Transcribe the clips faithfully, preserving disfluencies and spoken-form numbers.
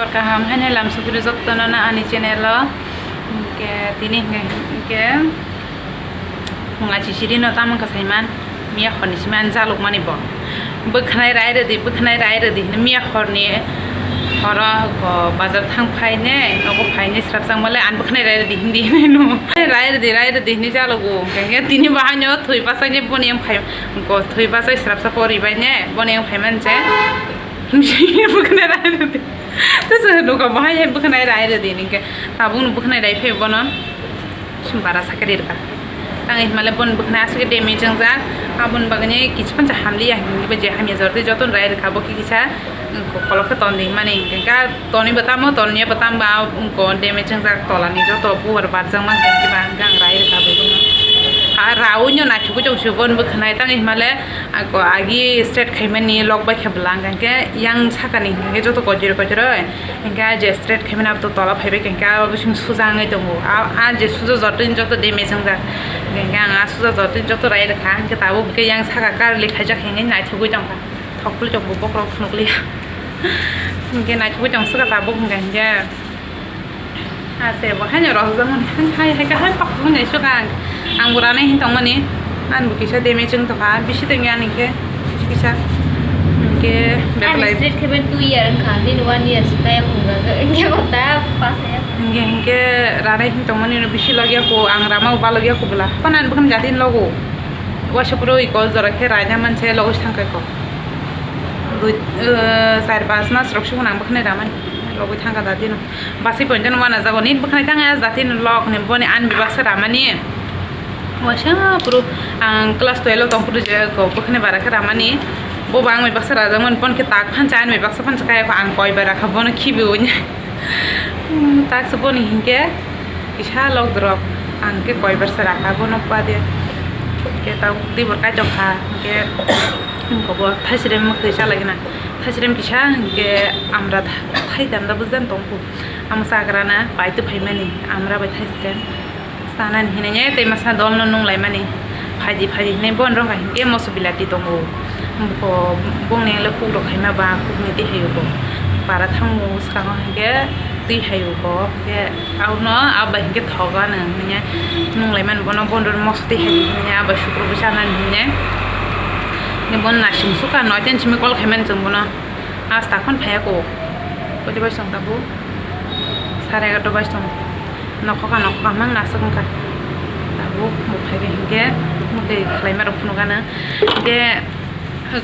Kaham haino lam sukri jottono na ani channel o. Hingke tini hingke, hingke phung achi siri no tamo wngkha saiman, miya khorni simi ani jaluk mani bo. Bwkhanai rai rwdi, bwkhanai rai rwdi hwnwi miya khorni horo ko bazar thang phaine, nogo phaine srapsang male ani bwkhanai rai rwdi hindi hwnwi no. Rai rwdi, rai rwdi hwnwi jalugo. Hingke tini bo haino thwi bachai boni wng phai, ko thwi bachai srapsa poribai ne, boni wng phai man je. Bwkhanai rai rwdi. Tesa nuka bahai hai bwkhanai rai rwdi hingke tabuk no bwkhanai rai phai bono. Sum bara sakhe rirka. Tang himale bon bwkhanai aswk damage wngjak. Aboni bagwi kisa pansa hamliya hingke je hamya jordi joto rai rwkha bo kisa kolok khe tondi mani hingke tonwi bo tamo tonliya bo tamo ba ko damage wngjak tolani joto buhar barjak man hingke ba hingke ang rai rwkha bo bono. Raui no naithugwi tong si bon bwkhanai tang himale. Ako agi straight khaimani lok bai khe bwla hwnkha khe yang sakani hwnkha khe joto kojiro kojiro hwnkha je straight khaimani abo tola phaibai khe hwnkha abo bising suja wngwi tongo. A je suja jotoni joto damage wngjak hwnkha khe ang a suja jotoni joto rai rwkha hwnkhe tabuk hwnkhe yang saka karli khaijak hinwi naithugwi tongkha thokli tongo bokhorok phunukliya hwnkhe naithugwi tong swkha tabuk hwnkha hwnkhe. Ase bo haino rohorjakmani hai hai hai pak hwnwi sukha ang. Ang bo ranai hin tongmani. Ang bo kisa damage wng tongkha bisi tongya ani khe kisa. Hingke ani beklai straight khe ben two year wngkha nini one year se kaya khunga hingke ko ta pas ya. Hingke hingke ranai hin tongmani no bisi lagya ko ang rama ba lagya ko bwla. Pan ang bwkhan jati logo. Waisa puro ikol jora khe raina manse logo thangkai ko. Dui, eh, char pas mas rok sukha nang bwkhanai ramani logo thangka jati no. Basi pointo no wana jago ni bwkhanai tang ya jati ni lok ni boni ani bebak se ramani. Waisa puro ang class twelve o tong puro je ko bwkhanai bara khe ramani. Bo ba ang bebak se rajak mani bon khe tak phan cha ani bebak se phan cha kaya ko ang koi bara kha bono khibi o nya. Hmm, tak se boni hinkhe kisa lok drop ang khe koi bar se rakha bono pa de. Ke ta di bor kai tong kha ke ko bo thaisrem mukti cha lagi na. Thaisrem kisa hinkhe amra thai dam da bujang tong kho. Ang chagra na pai tu phaimani amra bai thaisrem sanani hinwi tei masa dol no nung lai mani phaidi phaidi hinwi bon rok hai hinkhe moso bilati tongo. Bo bongni le kuk rok khaima ba kuk ni twi hai bo para thango swkango hinkhe twi hai bo hinkhe abono abo bai hinkhe thogo ano hinwi nung lai mani bono bon rok moso twi hai hinwi abo sukro bo sanani hinwi ni bono naising sukha noi ten simi call khaimani chwng bono. Asta khon phaiya ko. Koti bai song tabuk? Sare egarota bai song. Nokhoka nokhoka mang nasuk wngkha. Tabuk bo phaiga hinkhe mukti khlaima rok phunukgana. Hinkhe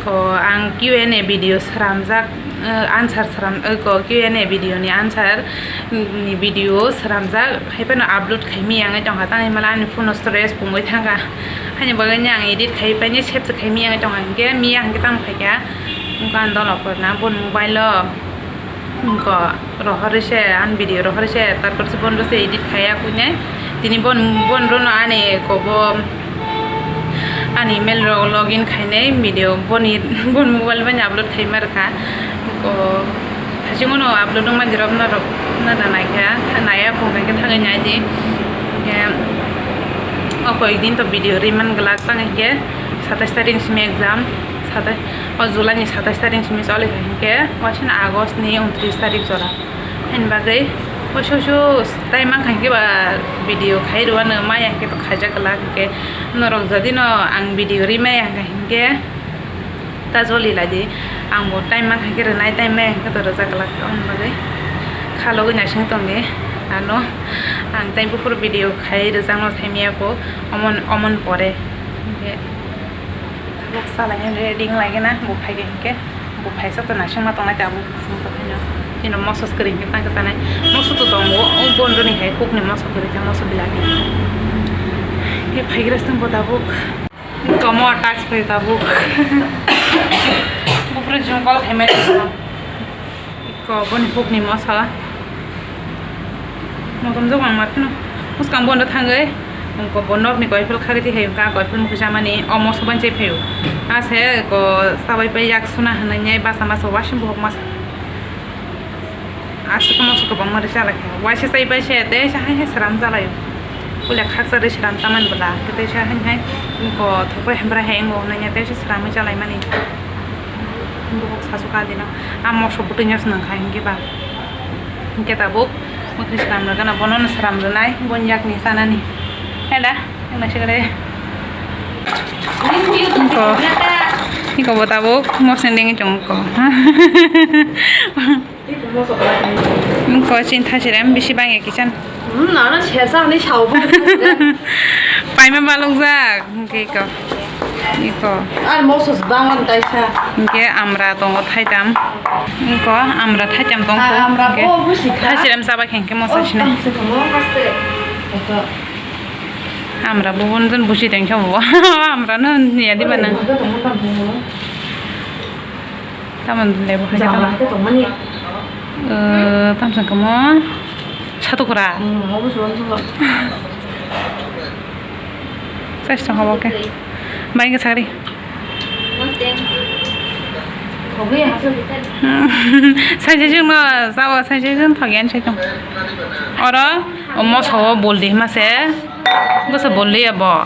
ko ang Q and A video sramjak, eh, answer sram, eh, ko Q and A video ni answer ni video sramjak. Haiphano upload khaimani yang tongkha tang himala ani phone storage pungwi thangkha. Haini bagwi ang edit khai paini save se khaimani yang tongkha hinkhe miya hinkhe tamo phaikha. Wngkha ang dono korna boni mobile o wngkha rohorwi se ani video rohorwi se tarpor se bono se edit khaiya kuinai tini bon bon rono ani kobo ani email rok login khainai video boni bon mobile bai upload khaima rwkha. Ko thaichungo no upload wngma dirok norok nana naikha naiya khong khe thangwi naidi. Hingkhe o koyekdin to video ri man glak tang hinkhe satais tarik simi exam. Satais o July ni satais tarik simi choli kha hinkhe waisano August ni untris tarik jora. Haini bagwi waisa waisa time mankha hinkhe ba video khai rwano maya hinkhe to khaijak glak hinkhe norok jodi no ang video ri maya hinkhe ta joli lai di. Ang bo time mankha hinkhe rwnai time maya hinkhe to rwjak glak aboni bagwi khalogwi naising tongdi ano ang tei buphuru video khai rwjakno saimaya kho omon omon pore hinkhe. Tabuk salaini ready wnglaigena, bo phaiga hinkhe, bo phaisa to naisingma tongnai tabuk, chwng to phano. Chini moso kwrwi hinkhe tang kwchanai. Moso to tongo, o bondoni hai kokni moso kwrwi khe moso bilati. Khe phaigra chwng bo tabuk. Tomo attach phai tabuk. Bufre jung call khaimani. Ko boni pukni moso. Motom jok ang maphino. Muskang bondo thangwi. Ko bo nokni koiphel khagwi twi hai ka koiphel mukhi chamani. O moso ban chai phaio. Ase ko sabai pai yak suna hwnwi nyai basa masa wasing bohok masa. Aswk moso kwbangma rwi chalai kha. Waisa chai pai se tei sa hai hai sram chalai. Puila khaksa rwi sram chamani bwla. Tei sa hai hai ko thokbai hamra hai wngo hwnwi tei sa sramwi chalaimani. Bohok sasu ka dina. A moso bwtwi no swnam kha hinkhe ba. Hingke tabuk mwkhwi sram rwgana, bono no sram rwnai, boni yakni chanani. Heda, wngna sigre. Iko, iko bo tabuk moseng dengwi chongo ko. Iko chini thasirem bisi bangya kisan. Hmm, ano sesa ani sao bo. Paima balukjak, hingke iko. Iko. Ar moso se bangmani taisa. Hingke amra tongo thaitam. Iko amra thaitam tongkho. Ah, amra hingke bo busi kha. Thasirem chabai khe hingke mosa sinai. Amra bo bonjon busi tongkhe bo. Amra no niya di bana. Tamon lebu hai. Jabra ke tongmani. Eh, tamsa kamo. Satukra. Hmm, obo suwan suwan. Taisto habo khe. Bai khe sagri. Saisai chwngno chao, saisai chwng thok yan sai chwng. Oro o moso o boldi hima se. Bwsa boldi ya bo.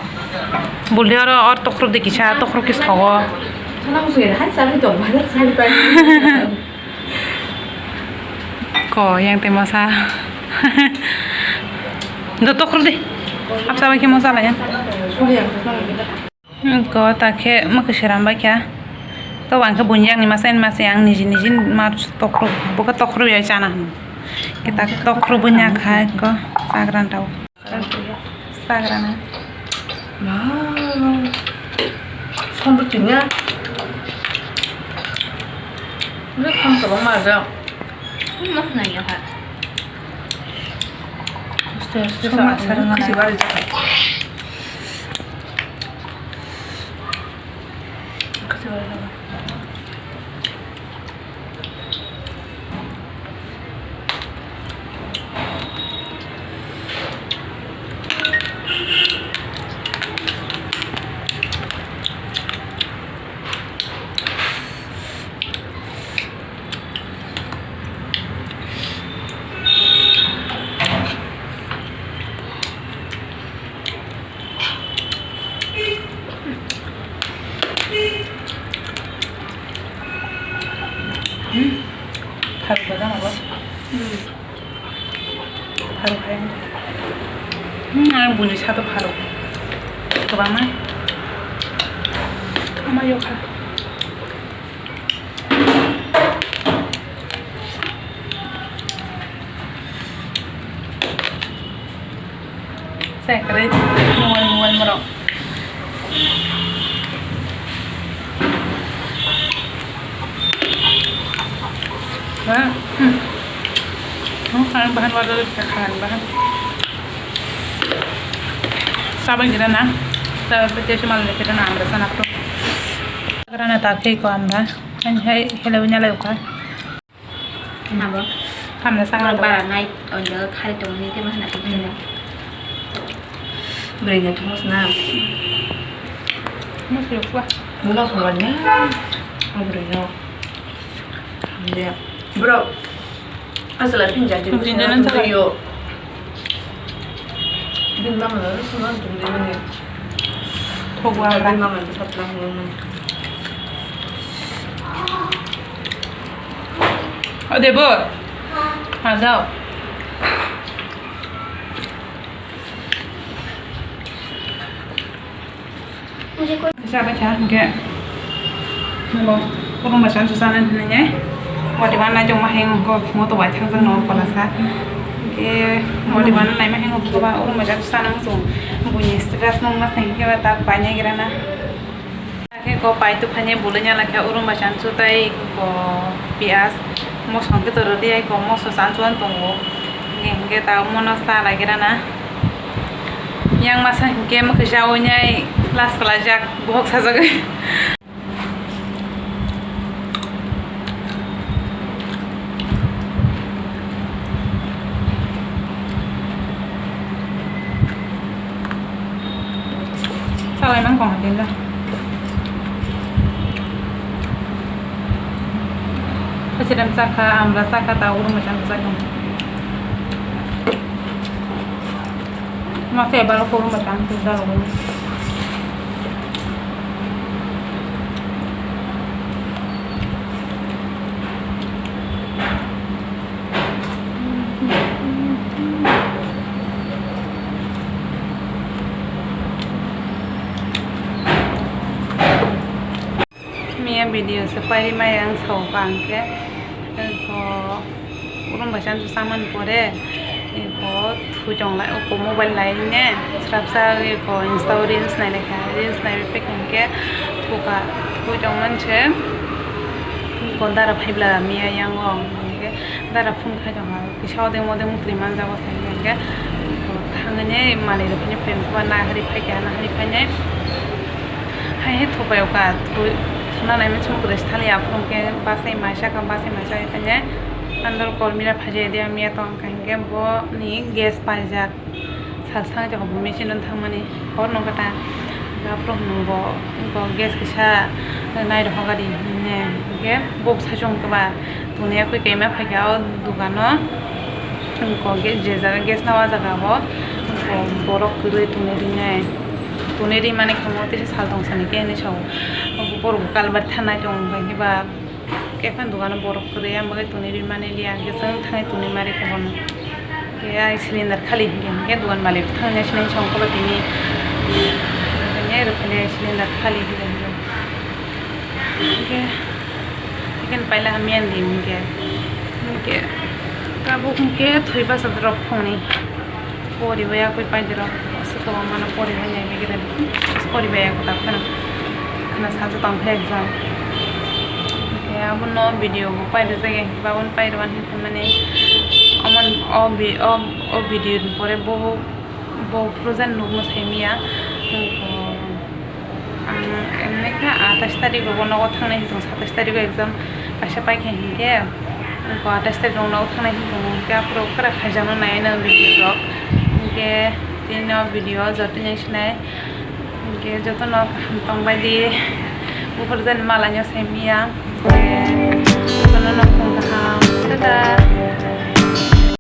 Boldi oro or tokhro de kisa, tokhro kisa thogo. Ko yang te masa. Do tokhro de. Apsa bai khe masa la ya. Ko ta khe mwkhwi sram bai kha. To ang khe buini yang ni masa ni masa yang niji niji ma tokhro, bo khe tokhro ya chana hwn. Kita tokhro buini kha ko sagrang tau. Sagrana. Wow. Sombo twinya. Ini kham tabang ma ja. Ini mah nanya ha. Aste aste. Sombo sa, sarang kasi bari ja. Kasi bari ja. Hmm. Pharok da jana bo. Hmm. Pharok hai. Hmm, ang buni sato pharok. Kwbangma. Ama yokha. Sai kwrwi mobile, mobile morok. Ha? Hmm. Hmm, ang bahan wajar khan bahan. Sabai gira na. Sabai pete se mal lekhe na amra sana pro. Gira na ta khe ko amra. Ang hai hele bunya lai ka. Abo. Hamna sangma bara nai onjo khari tongni tei bahana tongni. Bwrwi no thumos na. Mosok kwa. Mula khongor ne. Bwrwi no. Hamya. Bro. Asala pinja di. Pinja nan sala. Yo. Bini mama no swnam tong di mani. Thok wa bini mama no satlang mani. O debo. Ha jao. Kisa bai kha hwnkhe, bo kurumba chang su chana hinwi nai. Wati wan nai tongma hai wngkha, phungo to bai thang jang no pholasa. Hwnkhe wati wan nai ma hai wngkha ba kurumba chang su chana wng chwng. Buini status nung ma sai hwnkhe ba tak pai nai gira na. Khe ko pai tu phani bulai nya lakhe kurumba chang su tai ko piyaj. Mosong khe to rwdi ai ko moso chang su tongo. Hwnkhe ta mono sa lai gira na. Yang masa hinkhe mwkhwisa oinai last kwlaijak bohok sajagwi. Salai mang kong hatin da. Khasidam chakha, amra chakha, ta urung machang chakha. Masa ebalo kurung machang chakha. Video se pairi maya ang sao ka hwnkhe, eko urum bai chan chamani pore eko thui tong lai, eko mobile lai ne srapsa eko Insta o reels nai lai kha, reels nai pai hwnkhe thuka thui tong man se eko dara phaibla miya yang o hwnkhe dara phone khai tong kha. Kisa odeng modeng mukri manjago sai hwnkhe, thangwi manwi rok phano pant kuba nahari phaikha, nahari phainai hai hai thupaio ka, thuna nai mani mukri se thali aphuru hwnkhe basai maisa kha, basai maisa hai phainai andro kormira phaijak de miya tong kha hwnkhe bo ni gas paijak. Sal thang jagao bo machine o thangmani hor nokha ta. Aphuru hwnwi bo, bo gas kisa nai rokha gari hwnwi hwnkhe bo bwsai chwng kwba tonwi yakwi kaima phaikha o dukano. Hwnko je jaga gas nao ah jaga o borok kwrwi tonwi rinai, tonwi rimani khe omo tei sal tong sani khe hinwi sao. Borok bo kalbari thanai tongo hwnkhe ba. Khe phano dogano borok kwrwi, ang bagwi tonwi rwmani liya, hwnkhe chwng thangwi tonwi ma rwkha bono. Hwnkhe ai cylinder khali hinkhe, hwnkhe dogan malik thangni sinai songkha ba tini. Hwnkhe rwphani cylinder khali hinkhe, hwnkhe, hwnkhe paila hamya di hinkhe, hwnkhe tabuk hwnkhe thwi bachajak rok phungni. Poribai yakwi paidero, aswk kwbangmano poribai nai bagwi rw, poribai yakwi ta kheno, kheno sajak tong khe exam. Hwnkhe abono video bo paidajak ya, hwnkhe abono pairwmani hwnkhe mani omo, o vi-, o, o video ni pore bo, bo phuru jani nukno saimanya. Hwnkhe Ang emni khe atais tarik rogo nogo thangnai hinwi tongo, satais tarik o exam kaisa paikha hinkhe, atais tarik rogo nogo thangnai hinwi tongo, hinkhe aphuru kwrak khaijakno nai nang video rok. Hinkhe tini o video o joto ni sinai, hinkhe jotono kaham tongbai di, buphuru jani malaino saimanya, hinkhe jotono no phung kaham, tata.